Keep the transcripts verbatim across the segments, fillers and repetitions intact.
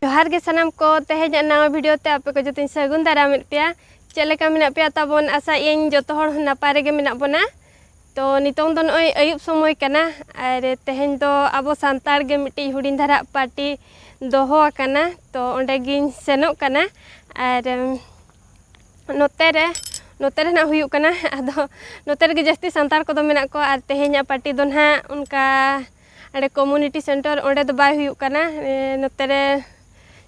ᱡᱚᱦᱟᱨ ᱜᱮ ᱥᱟᱱᱟᱢ ᱠᱚ, ᱛᱮᱦᱮᱧᱟᱜ ᱱᱟᱣᱟ video ᱛᱮ ᱟᱯᱮ ᱠᱚ ᱡᱚᱛᱚᱧ ᱥᱟᱹᱜᱩᱱ ᱫᱟᱨᱟᱢᱮᱫ ᱯᱮᱭᱟ᱾ ᱪᱮᱫ ᱞᱮᱠᱟ ᱢᱮᱱᱟᱜ ᱯᱮᱭᱟ ᱛᱟᱵᱚᱱ? ᱟᱥᱟᱭᱟᱹᱧ ᱡᱚᱛᱚ ᱦᱚᱲ ᱱᱟᱯᱟᱭ ᱨᱮᱜᱮ ᱢᱮᱱᱟᱜ ᱵᱚᱱᱟ᱾ ᱛᱚ ᱱᱤᱛᱚᱝ ᱫᱚ ᱱᱚᱜᱼᱚᱭ ᱟᱹᱭᱩᱵ ᱥᱚᱢᱚᱭ ᱠᱟᱱᱟ, ᱟᱨ ᱛᱮᱦᱮᱧ ᱫᱚ ᱟᱵᱚ ᱥᱟᱱᱛᱟᱲ ᱜᱮ ᱢᱤᱫᱴᱤᱡ ᱦᱩᱰᱤᱧ ᱫᱷᱟᱨᱟ party ᱫᱚᱦᱚ ᱟᱠᱟᱱᱟ᱾ ᱛᱚ ᱚᱸᱰᱮ ᱜᱤᱧ ᱥᱮᱱᱚᱜ ᱠᱟᱱᱟ᱾ ᱟᱨ ᱩᱢ, ᱱᱚᱛᱮ ᱨᱮ, ᱱᱚᱛᱮ ᱨᱮ ᱱᱟᱜ ᱦᱩᱭᱩᱜ ᱠᱟᱱᱟ᱾ ᱟᱫᱚ ᱱᱚᱛᱮ ᱨᱮᱜᱮ ᱡᱟᱹᱥᱛᱤ ᱥᱟᱱᱛᱟᱲ ᱠᱚᱫᱚ ᱢᱮᱱᱟᱜ ᱠᱚᱣᱟ᱾ ᱟᱨ ᱛᱮᱦᱮᱧᱟᱜ party ᱫᱚ ᱱᱟᱦᱟᱜ ᱚᱱᱠᱟ ᱚᱸᱰᱮ community center, ᱚᱸᱰᱮ ᱫᱚ ᱵᱟᱭ ᱦᱩᱭᱩᱜ ᱠᱟᱱᱟ᱾ ᱮ, ᱱᱚᱛᱮ ᱨᱮ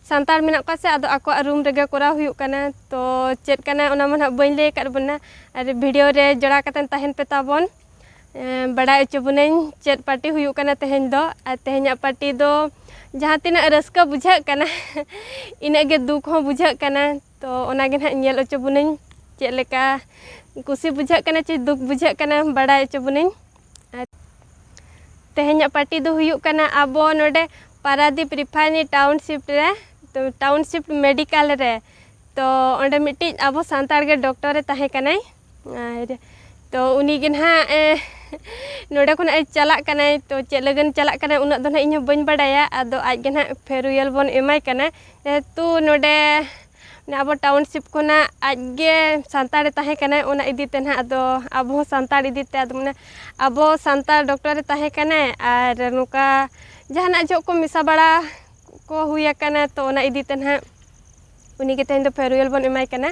ᱥᱟᱱᱛᱟᱲ ᱢᱮᱱᱟᱜ ᱠᱚᱣᱟ ᱥᱮ, ᱟᱫᱚ ᱟᱠᱚᱣᱟᱜ room ᱨᱮᱜᱮ ᱠᱚᱨᱟᱣ ᱦᱩᱭᱩᱜ ᱠᱟᱱᱟ᱾ ᱛᱚ ᱪᱮᱫ ᱠᱟᱱᱟ ᱚᱱᱟ ᱢᱟ ᱱᱟᱦᱟᱜ ᱵᱟᱹᱧ ᱞᱟᱹᱭ ᱟᱠᱟᱫ ᱵᱚᱱᱟ᱾ ᱟᱨ video ᱨᱮ ᱡᱚᱲᱟᱣ ᱠᱟᱛᱮᱫ ᱛᱟᱦᱮᱱ ᱯᱮ ᱛᱟᱵᱚᱱ᱾ ᱮ, ᱵᱟᱲᱟᱭ ᱦᱚᱪᱚ ᱵᱚᱱᱟᱹᱧ ᱪᱮᱫ party ᱦᱩᱭᱩᱜ ᱠᱟᱱᱟ ᱛᱮᱦᱮᱧ ᱫᱚ᱾ ᱟᱨ ᱛᱮᱦᱮᱧᱟᱜ party ᱫᱚ ᱡᱟᱦᱟᱸ ᱛᱤᱱᱟᱹᱜ ᱨᱟᱹᱥᱠᱟᱹ ᱵᱩᱡᱷᱟᱹᱜ ᱠᱟᱱᱟ, ᱤᱱᱟᱹᱜ ᱜᱮ ᱫᱩᱠ ᱦᱚᱸ ᱵᱩᱡᱷᱟᱹᱜ ᱠᱟᱱᱟ᱾ ᱛᱚ ᱚᱱᱟ ᱜᱮ ᱱᱟᱦᱟᱜ ᱧᱮᱞ ᱦᱚᱪᱚ ᱵᱚᱱᱟᱹᱧ ᱪᱮᱫ ᱞᱮᱠᱟ ᱠᱩᱥᱤ ᱵᱩᱡᱷᱟᱹᱜ ᱠᱟᱱᱟ ᱪᱮ ᱫᱩᱠ ᱵᱩᱡᱷᱟᱹᱜ ᱠᱟᱱᱟ, ᱵᱟᱲᱟᱭ ᱦᱚᱪᱚ ᱵᱚᱱᱟᱹᱧ᱾ ᱟᱨ ᱛᱮᱦᱮᱧᱟᱜ party ᱫᱚ ᱦᱩᱭᱩᱜ ᱠᱟᱱᱟ ᱟᱵᱚ ᱱᱚᱰᱮ ᱯᱟᱨᱟᱫᱤᱯ ᱨᱤᱯᱷᱟᱭᱱᱤ township ᱨᱮ, ᱛᱚ township medical ᱨᱮ᱾ ᱛᱚ ᱚᱸᱰᱮ ᱢᱤᱫᱴᱤᱡ ᱟᱵᱚ ᱥᱟᱱᱛᱟᱲ ᱜᱮ doctor ᱮ ᱛᱟᱦᱮᱸ ᱠᱟᱱᱟᱭ᱾ ᱟᱨ ᱛᱚ ᱩᱱᱤ ᱜᱮ ᱱᱟᱦᱟᱜ, ᱮ, ᱱᱚᱰᱮ ᱠᱷᱚᱱᱟᱜ ᱮ ᱪᱟᱞᱟᱜ ᱠᱟᱱᱟᱭ᱾ ᱛᱚ ᱪᱮᱫ ᱞᱟᱹᱜᱤᱫ ᱪᱟᱞᱟᱜ ᱠᱟᱱᱟᱭ ᱩᱱᱟᱹᱜ ᱫᱚ ᱱᱟᱦᱟᱜ ᱤᱧ ᱦᱚᱸ ᱵᱟᱹᱧ ᱵᱟᱰᱟᱭᱟ᱾ ᱟᱫᱚ ᱟᱡ ᱜᱮ ᱱᱟᱦᱟᱜ farewell ᱵᱚᱱ ᱮᱢᱟᱭ ᱠᱟᱱᱟ᱾ ᱡᱮᱦᱮᱛᱩ ᱱᱚᱰᱮ ᱢᱟᱱᱮ ᱟᱵᱚ township ᱠᱷᱚᱱᱟᱜ ᱟᱡ ᱜᱮ ᱥᱟᱱᱛᱟᱲᱮ ᱛᱟᱦᱮᱸ ᱠᱟᱱᱟᱭ, ᱚᱱᱟ ᱤᱫᱤ ᱛᱮ ᱱᱟᱦᱟᱜ ᱟᱫᱚ ᱟᱵᱚ ᱦᱚᱸ ᱥᱟᱱᱛᱟᱲ ᱤᱫᱤ ᱛᱮ ᱟᱫᱚ ᱢᱟᱱᱮ ᱟᱵᱚ ᱥᱟᱱᱛᱟᱲ doctor ᱮ ᱛᱟᱦᱮᱸ ᱠᱟᱱᱟᱭ᱾ ᱟᱨ ᱱᱚᱝᱠᱟ ᱡᱟᱦᱟᱱᱟᱜ ᱡᱚᱦᱚᱜ ᱠᱚ ᱢᱮᱥᱟ ᱵᱟᱲᱟ ᱠᱚ ᱦᱩᱭ ᱟᱠᱟᱱᱟ, ᱛᱚ ᱚᱱᱟ ᱤᱫᱤ ᱛᱮ ᱱᱟᱦᱟᱜ ᱩᱱᱤ ᱜᱮ ᱛᱮᱦᱮᱧ ᱫᱚ farewell ᱵᱚᱱ ᱮᱢᱟᱭ ᱠᱟᱱᱟ᱾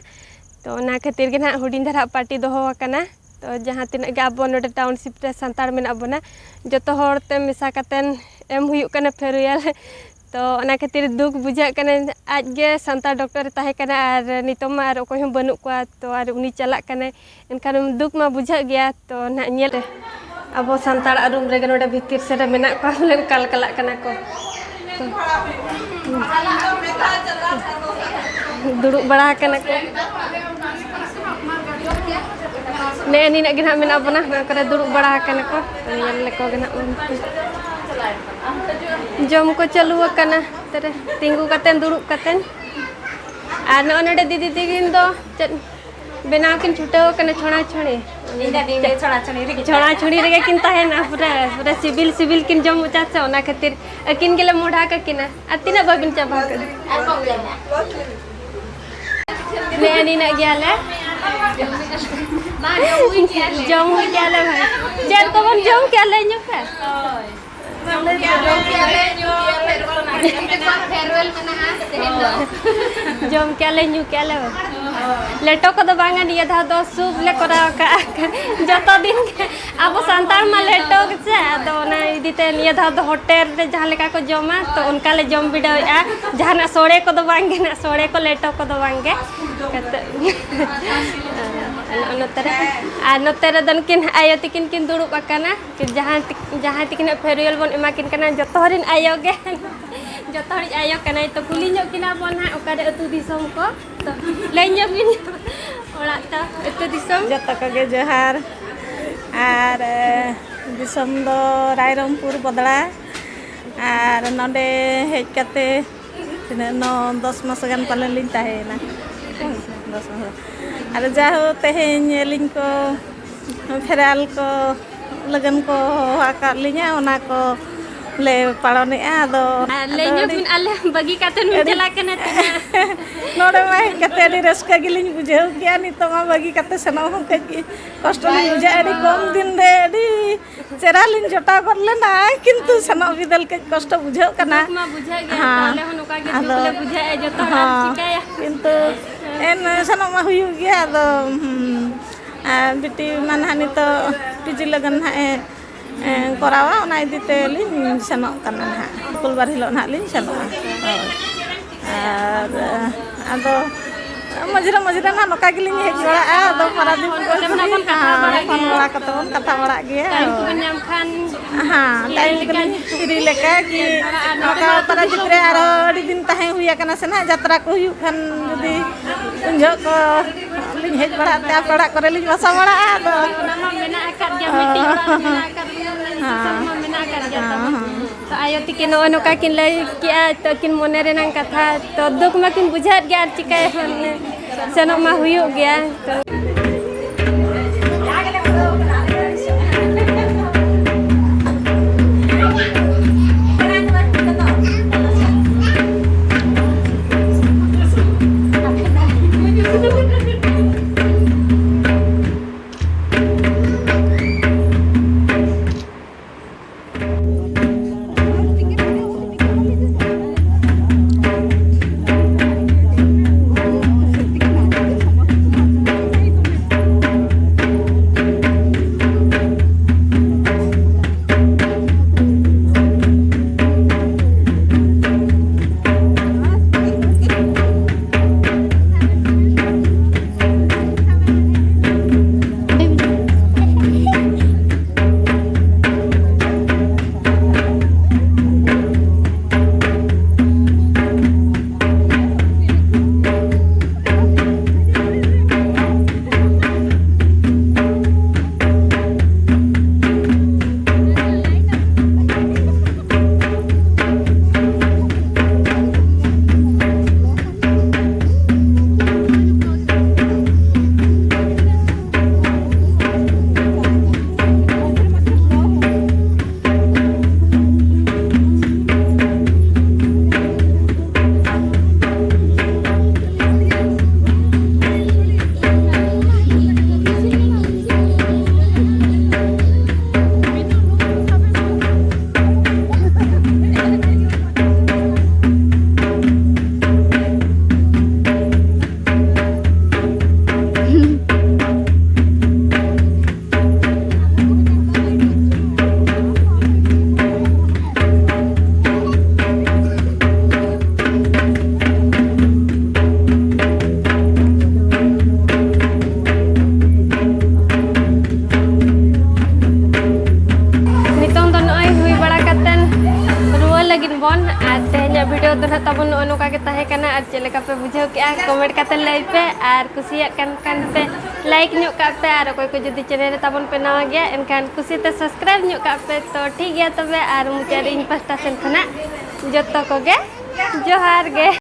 ᱛᱚ ᱚᱱᱟ ᱠᱷᱟᱹᱛᱤᱨ ᱜᱮ ᱱᱟᱦᱟᱜ ᱦᱩᱰᱤᱧ ᱫᱷᱟᱨᱟ party ᱫᱚᱦᱚ ᱟᱠᱟᱱᱟ᱾ ᱛᱚ ᱡᱟᱦᱟᱸ ᱛᱤᱱᱟᱹᱜ ᱜᱮ ᱟᱵᱚ ᱱᱚᱰᱮ township ᱨᱮ ᱥᱟᱱᱛᱟᱲ ᱢᱮᱱᱟᱜ ᱵᱚᱱᱟ, ᱡᱚᱛᱚ ᱦᱚᱲ ᱛᱮ ᱢᱮᱥᱟ ᱠᱟᱛᱮᱱ ᱮᱢ ᱦᱩᱭᱩᱜ ᱠᱟᱱᱟ farewell᱾ ᱛᱚ ᱚᱱᱟ ᱠᱷᱟᱹᱛᱤᱨ ᱫᱩᱠ ᱵᱩᱡᱷᱟᱹᱜ ᱠᱟᱱᱟ᱾ ᱟᱡ ᱜᱮ ᱥᱟᱱᱛᱟᱲ doctor ᱮ ᱛᱟᱦᱮᱸ ᱠᱟᱱᱟ, ᱟᱨ ᱱᱤᱛᱚᱝ ᱢᱟ ᱟᱨ ᱚᱠᱚᱭ ᱦᱚᱸ ᱵᱟᱹᱱᱩᱜ ᱠᱚᱣᱟ᱾ ᱛᱚ ᱟᱨ ᱩᱱᱤ ᱪᱟᱞᱟᱜ ᱠᱟᱱᱟᱭ, ᱮᱱᱠᱷᱟᱱ ᱫᱩᱠ ᱢᱟ ᱵᱩᱡᱷᱟᱹᱜ ᱜᱮᱭᱟ᱾ ᱛᱚ ᱱᱟᱦᱟᱜ ᱧᱮᱞ ᱨᱮ ᱟᱵᱚ ᱥᱟᱱᱛᱟᱲ room ᱨᱮᱜᱮ ᱱᱚᱰᱮ ᱵᱷᱤᱛᱤᱨ ᱥᱮᱫ ᱨᱮ ᱢᱮᱱᱟᱜ ᱠᱚᱣᱟ, ᱵᱚᱞᱮ ᱚᱠᱟ ᱞᱮᱠᱟᱞᱟᱜ ᱠᱟᱱᱟ ᱠᱚ᱾ ᱛᱚ ᱫᱩᱲᱩᱵ ᱵᱟᱲᱟ ᱟᱠᱟᱱᱟ ᱠᱚ᱾ ᱱᱮᱜᱼᱮ ᱱᱤᱱᱟᱹᱜ ᱜᱮ ᱱᱟᱦᱟᱜ ᱢᱮᱱᱟᱜ ᱵᱚᱱᱟ, ᱱᱚᱣᱟ ᱠᱚᱨᱮ ᱫᱩᱲᱩᱵ ᱵᱟᱲᱟ ᱟᱠᱟᱱᱟ ᱠᱚ᱾ ᱧᱮᱞ ᱞᱮᱠᱚ ᱜᱮ ᱱᱟᱦᱟᱜ ᱚᱱᱛᱮ᱾ ᱡᱚᱢ ᱠᱚ ᱪᱟᱹᱞᱩ ᱟᱠᱟᱱᱟ, ᱱᱚᱛᱮ ᱨᱮ ᱛᱤᱸᱜᱩ ᱠᱟᱛᱮᱱ, ᱫᱩᱲᱩᱵ ᱠᱟᱛᱮᱱ᱾ ᱟᱨ ᱱᱚᱜᱼᱚᱭ ᱱᱚᱰᱮ ᱫᱤᱫᱤ ᱛᱟᱹᱠᱤᱱ ᱫᱚ ᱪᱮᱫ ᱵᱮᱱᱟᱣ ᱠᱤᱱ ᱪᱷᱩᱴᱟᱹᱣ ᱠᱟᱱᱟ ᱪᱷᱚᱲᱟ ᱪᱷᱚᱲᱤ᱾ ᱤᱧ ᱫᱚ ᱫᱤᱱ ᱜᱮ ᱪᱷᱚᱲᱟ ᱪᱷᱚᱲᱤ ᱨᱮᱜᱮ ᱪᱷᱚᱲᱟ ᱪᱷᱚᱲᱤ ᱨᱮᱜᱮ ᱠᱤᱱ ᱛᱟᱦᱮᱱᱟ, ᱯᱩᱨᱟᱹ, ᱯᱩᱨᱟᱹ ᱥᱤᱵᱤᱞ ᱥᱤᱵᱤᱞ ᱠᱤᱱ ᱡᱚᱢ ᱢᱚᱪᱟ ᱥᱮ, ᱚᱱᱟ ᱠᱷᱟᱹᱛᱤᱨ ᱟᱹᱠᱤᱱ ᱜᱮᱞᱮ ᱢᱚᱰᱷᱟ ᱠᱟᱹᱠᱤᱱᱟ᱾ ᱟᱨ ᱛᱤᱱᱟᱹᱜ ᱵᱟᱹᱵᱤᱱ ᱪᱟᱵᱟ ᱠᱟᱜᱼᱟ? ᱟᱨ ᱠᱚᱢ ᱜᱮᱭᱟ ᱱᱟᱜ᱾ ᱱᱮᱜᱼᱮ ᱱᱤᱱᱟᱹᱜ ᱜᱮᱭᱟᱞᱮ᱾ ᱡᱚᱢ ᱦᱩᱭ ᱠᱮᱜᱼᱟ ᱞᱮ᱾ ᱡᱚᱢ ᱦᱩᱭ ᱠᱮᱜᱼᱟ ᱞᱮ ᱵᱷᱟᱹᱭ᱾ ᱪᱮᱫ ᱠᱚᱵᱚᱱ ᱡᱚᱢ ᱠᱮᱜᱼᱟ, ᱞᱟᱹᱭ ᱧᱚᱜ ᱯᱮ᱾ ᱡᱚᱢ ᱠᱮᱜᱼᱟ ᱞᱮ, ᱧᱩ ᱠᱮᱜᱼᱟ ᱞᱮ, ᱯᱷᱮᱨᱣᱮᱞ ᱢᱮᱱᱟᱜᱼᱟ ᱛᱮᱦᱮᱧ ᱫᱚ᱾ ᱡᱚᱢ ᱠᱮᱜᱼᱟ ᱞᱮ, ᱧᱩ ᱠᱮᱜᱼᱟ ᱞᱮ᱾ ᱞᱮᱴᱚ ᱠᱚᱫᱚ ᱵᱟᱝᱟ, ᱱᱤᱭᱟᱹ ᱫᱷᱟᱣ ᱫᱚ ᱥᱩᱯ ᱞᱮ ᱠᱚᱨᱟᱣ ᱠᱟᱜᱼᱟ᱾ ᱡᱚᱛᱚ ᱫᱤᱱ ᱜᱮ ᱟᱵᱚ ᱥᱟᱱᱛᱟᱲ ᱢᱟ ᱞᱮᱴᱚ ᱜᱮᱥᱮ, ᱟᱫᱚ ᱚᱱᱟ ᱤᱫᱤ ᱛᱮ ᱱᱤᱭᱟᱹ ᱫᱷᱟᱣ ᱫᱚ ᱦᱳᱴᱮᱞ ᱨᱮ ᱡᱟᱦᱟᱸ ᱞᱮᱠᱟ ᱠᱚ ᱡᱚᱢᱟ, ᱛᱚ ᱚᱱᱠᱟ ᱞᱮ ᱡᱚᱢ ᱵᱤᱰᱟᱹᱣᱮᱫᱼᱟ᱾ ᱡᱟᱦᱟᱱᱟᱜ ᱥᱚᱲᱮ ᱠᱚᱫᱚ ᱵᱟᱝ ᱜᱮ ᱱᱟᱜ, ᱥᱚᱲᱮ ᱠᱚ ᱞᱮᱴᱚ ᱠᱚᱫᱚ ᱵᱟᱝ ᱜᱮ᱾ ᱠᱟᱛᱮ ᱱᱚᱜᱼᱚ ᱱᱚᱛᱮ ᱨᱮ, ᱟᱨ ᱱᱚᱛᱮ ᱨᱮᱫᱚ ᱱᱩᱠᱤᱱ ᱟᱭᱳ ᱛᱤᱠᱤᱱ ᱠᱤᱱ ᱫᱩᱲᱩᱵ ᱟᱠᱟᱱᱟ᱾ ᱡᱟᱦᱟᱸ ᱛᱤ-, ᱡᱟᱦᱟᱸᱭ ᱛᱤᱠᱤᱱᱟᱜ ᱯᱷᱮᱨᱣᱮᱞ ᱵᱚᱱ ᱮᱢᱟ ᱠᱤᱱ ᱠᱟᱱᱟ, ᱡᱚᱛᱚ ᱦᱚᱲ ᱨᱤᱱ ᱟᱭᱳ ᱜᱮ᱾ ᱡᱚᱛᱚ ᱦᱚᱲᱤᱡ ᱟᱭᱳ ᱠᱟᱱᱟᱭ᱾ ᱛᱚ ᱠᱩᱞᱤ ᱧᱚᱜ ᱠᱤᱱᱟ ᱵᱚᱱ ᱦᱟᱸᱜ, ᱚᱠᱟᱨᱮ ᱟᱹᱛᱩ ᱫᱤᱥᱚᱢ ᱠᱚ? ᱛᱚ ᱞᱟᱹᱭ ᱧᱚᱜ ᱵᱤᱱ ᱚᱲᱟᱜ ᱛᱟ-, ᱟᱹᱛᱩ ᱫᱤᱥᱚᱢ? ᱡᱚᱛᱚ ᱠᱚᱜᱮ ᱡᱚᱦᱟᱨ᱾ ᱟᱨ, ᱮ, ᱫᱤᱥᱚᱢ ᱫᱚ ᱨᱟᱭᱨᱚᱝᱯᱩᱨ ᱵᱚᱫᱽᱲᱟ᱾ ᱟᱨ ᱱᱚᱰᱮ ᱦᱮᱡ ᱠᱟᱛᱮ ᱛᱤᱱᱟᱹᱜ, ᱱᱚ, ᱫᱚᱥ ᱢᱟᱥ ᱜᱟᱱ ᱯᱟᱞᱮ ᱞᱤᱧ ᱛᱟᱦᱮᱸᱭᱮᱱᱟ᱾ ᱫᱚᱥ ᱢᱟᱥ᱾ ᱟᱨ ᱡᱟᱦᱳ, ᱛᱮᱦᱮᱧ ᱟᱹᱞᱤᱧ ᱠᱚ ᱯᱷᱮᱨᱣᱮᱞ ᱠᱚ ᱞᱟᱹᱜᱤᱫ ᱠᱚ ᱦᱚᱦᱚ ᱟᱠᱟᱫ ᱞᱤᱧᱟ, ᱚᱱᱟ ᱠᱚ ᱞᱮ ᱯᱟᱞᱚᱱᱮᱜᱼᱟ᱾ ᱟᱫᱚ, ᱟᱨ ᱞᱟᱹᱭ ᱟᱫᱚ ᱧᱚᱜ ᱟᱹᱰᱤ, ᱵᱤᱱ, ᱟᱞᱮ ᱵᱟᱹᱜᱤ ᱠᱟᱛᱮ ᱵᱚᱱ ᱟᱹᱰᱤ ᱪᱟᱞᱟᱜ ᱠᱟᱱᱟ ᱛᱤᱱᱟᱹᱜ? ᱱᱚᱰᱮ ᱢᱟ ᱦᱮᱡ ᱠᱟᱛᱮ ᱟᱹᱰᱤ ᱨᱟᱹᱥᱠᱟᱹ ᱜᱮᱞᱤᱧ ᱵᱩᱡᱷᱟᱹᱣ ᱠᱮᱜᱼᱟ᱾ ᱱᱤᱛᱚᱜ ᱢᱟ ᱵᱟᱹᱜᱤ ᱠᱟᱛᱮ ᱥᱮᱱᱚᱜ ᱦᱚᱸ ᱠᱟᱹᱡ ᱠᱚᱥᱴᱚ ᱞᱤᱧ ᱵᱩᱡᱷᱟᱹᱣᱟ᱾ ᱟᱹᱰᱤ ᱠᱚᱢ ᱫᱤᱱ ᱨᱮ ᱟᱹᱰᱤ ᱪᱮᱦᱨᱟ ᱞᱤᱧ ᱡᱚᱴᱟᱣ ᱜᱚᱫ ᱞᱮᱱᱟ, ᱠᱤᱱᱛᱩ ᱥᱮᱱᱚᱜ ᱵᱤᱫᱟᱹᱞ ᱠᱟᱹᱡ ᱠᱚᱥᱴᱚ ᱵᱩᱡᱷᱟᱹᱜ ᱠᱟᱱᱟ᱾ ᱫᱩᱠ ᱢᱟ ᱵᱩᱡᱷᱟᱹᱜ ᱜᱮᱭᱟ, ᱛᱚ ᱦᱮᱸ᱾ ᱟᱞᱮ ᱦᱚᱸ ᱱᱚᱝᱠᱟ ᱜᱮ ᱫᱩᱠ ᱟᱫᱚ, ᱞᱮ ᱵᱩᱡᱷᱟᱹᱣᱮᱫᱼᱟ ᱡᱚᱛᱚ ᱦᱚᱲ, ᱟᱨ ᱦᱮᱸ, ᱪᱤᱠᱟᱹᱭᱟ? ᱠᱤᱱᱛᱩ ᱮᱱ ᱥᱮᱱᱚᱜ ᱢᱟ ᱦᱩᱭᱩᱜ ᱜᱮᱭᱟ᱾ ᱟᱫᱚ, ᱦᱩᱸ, ᱟᱨ ᱵᱤᱴᱤ ᱢᱟ ᱱᱟᱦᱟᱜ ᱱᱤᱛᱚᱜ ᱯᱤᱡᱤ ᱞᱟᱹᱜᱤᱫ ᱱᱟᱦᱟᱜ ᱮ, ᱮ, ᱠᱚᱨᱟᱣᱟ, ᱚᱱᱟ ᱤᱫᱤ ᱛᱮᱞᱤᱧ ᱥᱮᱱᱚᱜ ᱠᱟᱱᱟ ᱱᱟᱦᱟᱜ᱾ ᱢᱚᱝᱜᱚᱞ ᱵᱟᱨ ᱦᱤᱞᱳᱜ ᱱᱟᱦᱟᱜ ᱞᱤᱧ ᱥᱮᱱᱚᱜᱼᱟ᱾ ᱦᱳᱭ᱾ ᱟᱨ, ᱟᱫᱚ ᱢᱟᱡᱷᱮ ᱨᱮ ᱢᱟᱡᱷᱮ ᱨᱮ ᱱᱟᱦᱟᱜ ᱱᱚᱝᱠᱟ ᱜᱮᱞᱤᱧ ᱦᱮᱡ ᱵᱟᱲᱟᱜᱼᱟ᱾ ᱟᱫᱚ ᱯᱟᱨᱟᱫᱤᱯ ᱠᱚ ᱯᱷᱳᱱ ᱠᱚᱛᱮ ᱵᱚᱱ ᱠᱟᱛᱷᱟ ᱦᱮᱸ, ᱵᱟᱲᱟᱜ ᱯᱷᱳᱱ ᱜᱮᱭᱟ᱾ ᱵᱟᱲᱟ ᱠᱟᱛᱮ ᱵᱚᱱ ᱠᱟᱛᱷᱟ ᱵᱟᱲᱟᱜ ᱜᱮᱭᱟ᱾ ᱴᱟᱭᱤᱢ ᱠᱚᱵᱚᱱ ᱧᱟᱢ ᱠᱷᱟᱱ ᱦᱮᱸ, ᱴᱟᱭᱤᱢ ᱠᱚᱞᱤᱧ ᱯᱷᱤᱨᱤ ᱞᱮᱠᱟ ᱜᱮ᱾ ᱟᱨ ᱱᱚᱰᱮ ᱱᱚᱝᱠᱟ ᱢᱟ ᱟᱹᱛᱩ ᱯᱟᱨᱟᱫᱤᱯ ᱫᱤᱥᱚᱢ ᱨᱮ ᱠᱚ ᱟᱨᱚ ᱟᱹᱰᱤ ᱫᱤᱱ ᱛᱟᱦᱮᱸ ᱦᱩᱭ ᱟᱠᱟᱱᱟ ᱥᱮ ᱱᱟᱦᱟᱜ, ᱡᱟᱛᱨᱟ ᱠᱚ ᱦᱩᱭᱩᱜ ᱠᱷᱟᱱ ᱡᱩᱫᱤ ᱩᱱ ᱡᱚᱦᱚᱜ ᱠᱚ ᱞᱤᱧ ᱦᱮᱡ ᱵᱟᱲᱟᱜ ᱛᱮ ᱟᱯᱮ ᱚᱲᱟᱜ ᱠᱚᱨᱮ ᱞᱤᱧ ᱵᱟᱥᱟ ᱵᱟᱲᱟᱜᱼᱟ᱾ ᱟᱫᱚ ᱚᱱᱟ ᱢᱟ ᱢᱮᱱᱟᱜ ᱟᱠᱟᱫ ᱜᱮᱭᱟ, ᱢᱤᱫᱴᱤᱡ ᱚᱲᱟᱜ ᱨᱮ ᱢᱮᱱᱟᱜ ᱟᱠᱟᱫ ᱵᱚᱱᱟ, ᱢᱮᱱᱟᱜ ᱟᱠᱟᱫ ᱜᱮᱭᱟ ᱛᱟᱵᱚᱱ᱾ ᱦᱮᱸ, ᱦᱮᱸ᱾ ᱛᱚ ᱟᱭᱳ ᱛᱤᱠᱤᱱ ᱱᱚᱜᱼᱚᱭ ᱱᱚᱝᱠᱟ ᱠᱤᱱ ᱞᱟᱹᱭ ᱠᱮᱜᱼᱟ, ᱛᱚ ᱟᱹᱠᱤᱱ ᱢᱚᱱᱮ ᱨᱮᱱᱟᱝ ᱠᱟᱛᱷᱟ, ᱛᱚ ᱫᱩᱠ ᱢᱟᱠᱤᱱ ᱵᱩᱡᱷᱟᱹᱣᱮᱫ ᱜᱮᱭᱟ, ᱟᱨ ᱪᱤᱠᱟᱹᱭᱟ ᱢᱟᱱᱮ᱾ ᱥᱮᱱᱚᱜ ᱢᱟ ᱦᱩᱭᱩᱜ ᱜᱮᱭᱟ᱾ ᱱᱤᱛᱚᱝ ᱫᱚ ᱱᱚᱜᱼᱚᱭ ᱦᱩᱭ ᱵᱟᱲᱟ ᱠᱟᱛᱮᱱ ᱨᱩᱣᱟᱹᱲ ᱞᱟᱹᱜᱤᱫ ᱵᱚᱱ᱾ ᱟᱨ ᱛᱮᱦᱮᱧᱟᱜ video ᱫᱚ ᱱᱟᱦᱟᱜ ᱛᱟᱵᱚᱱ ᱱᱚᱜᱼᱚ ᱱᱚᱝᱠᱟ ᱜᱮ ᱛᱟᱦᱮᱸ ᱠᱟᱱᱟ᱾ ᱟᱨ ᱪᱮᱫ ᱞᱮᱠᱟ ᱯᱮ ᱵᱩᱡᱷᱟᱹᱣ ᱠᱮᱜᱼᱟ, comment ᱠᱟᱛᱮ ᱞᱟᱹᱭ ᱯᱮ᱾ ᱟᱨ ᱠᱩᱥᱤᱭᱟᱜ ᱠᱟᱱ ᱠᱷᱟᱱ ᱯᱮ like ᱧᱚᱜ ᱠᱟᱜ ᱯᱮ᱾ ᱟᱨ ᱚᱠᱚᱭ ᱠᱚ ᱡᱩᱫᱤ channel ᱨᱮ ᱛᱟᱵᱚᱱ ᱯᱮ ᱱᱟᱣᱟ ᱜᱮᱭᱟ, ᱮᱱᱠᱷᱟᱱ ᱠᱩᱥᱤᱛᱮ subscribe ᱧᱚᱜ ᱠᱟᱜ ᱯᱮ᱾ ᱛᱚ ᱴᱷᱤᱠ ᱜᱮᱭᱟ ᱛᱚᱵᱮ, ᱟᱨ ᱢᱩᱪᱟᱹᱫ ᱨᱮ ᱤᱧ ᱯᱟᱥᱴᱟ ᱥᱮᱱ ᱠᱷᱚᱱᱟᱜ ᱡᱚᱛᱚ ᱠᱚᱜᱮ ᱡᱚᱦᱟᱨ ᱜᱮ᱾